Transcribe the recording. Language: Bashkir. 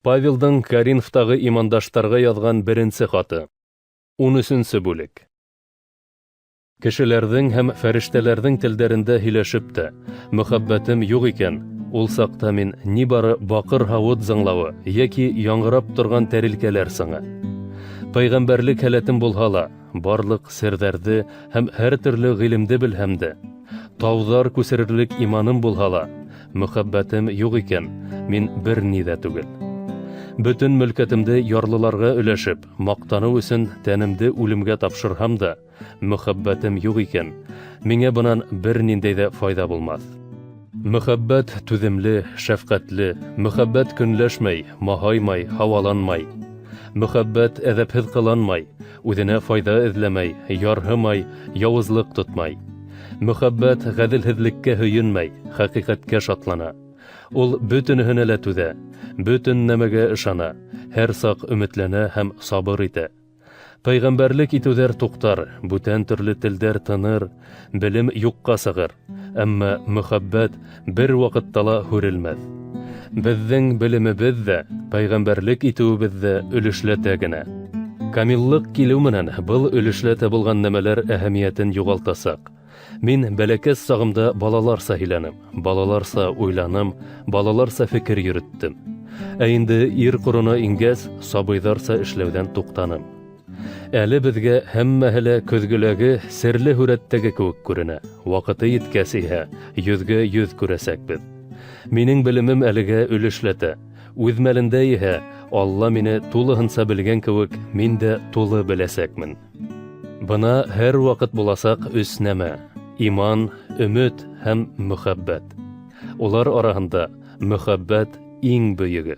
Павелдың Коринфтағы имандаштарға яҙған беренсе хаты. 13-нсе бүлек. Кешеләрҙең һәм фәрештәләрҙең телдәрендә һөйләшеп тә, мөхәббәтем юҡ икән, ул саҡта мин ни бары баҡыр һауыт зыңлауы йәки яңғырап торған тәрилкәләр сыңы. Пәйғәмбәрлек һәләтем булһа ла, барлыҡ серҙәрҙе һәм һәр төрлө ғилемде белһәм дә, тауҙар күсерерлек иманым булһа ла, мөхәббәтем юҡ икән, мин бер ни ҙә түгел. Бөтөн мөлкәтемде ярлыларға өләшеп, маҡтаныу өсөн тәнемде үлемгә тапшырһам да, мөхәббәтем юҡ икән, миңә бынан бер ниндәй ҙә файҙа булмаҫ. Мөхәббәт түҙемле, шәфҡәтле, мөхәббәт көнләшмәй, маһаймай, һауаланмай. Мөхәббәт әҙәпһеҙ ҡыланмай, үҙенә файҙа эҙләмәй, ярһымай, яуызлыҡ тотмай. Мөхәббәт ғәҙелһеҙлеккә һөйөнмәй, хәҡиҡәткә шатлана. Ул бөтөнөһөнә лә түҙә, бөтөн нәмәгә ышана, һәр саҡ өмөтләнә һәм сабыр итә. Пәйғәмбәрлек итеүҙәр туҡтар, бүтән төрлө телдәр тыныр, белем юҡҡа сығыр, әммә мөхәббәт бер ваҡытта ла һүрелмәҫ. Беҙҙең белемебеҙ ҙә, пәйғәмбәрлек итеүебеҙ ҙә өлөшләтә генә. Камиллыҡ килеү менән был өлөшләтә булған нәмәләр әһәмиәтен юғалтасаҡ. Мин бәләкәс сағымда балаларса һөйләнем, балаларса уйланым, балаларса фекер йөрөттөм. Ә инде ир ҡорона ингәс, сабыйҙарса эшләүҙән туҡтаным. Әле беҙгә һәммәһе лә көҙгөләге серле һүрәттәге кеүек күренә. Ваҡыты еткәс иһә, йөҙгә йөҙ күрәсәкбеҙ. Минең белемем әлегә өлөшләтә. Үҙ мәлендә иһә, Алла мине тулыһынса белгән кеүек, мин дә тулы беләсәкмен. Бына һәр ваҡыт буласаҡ өс нәмә: иман, өмөт һәм мөхәббәт. Улар араһында мөхәббәт иң бөйөгө.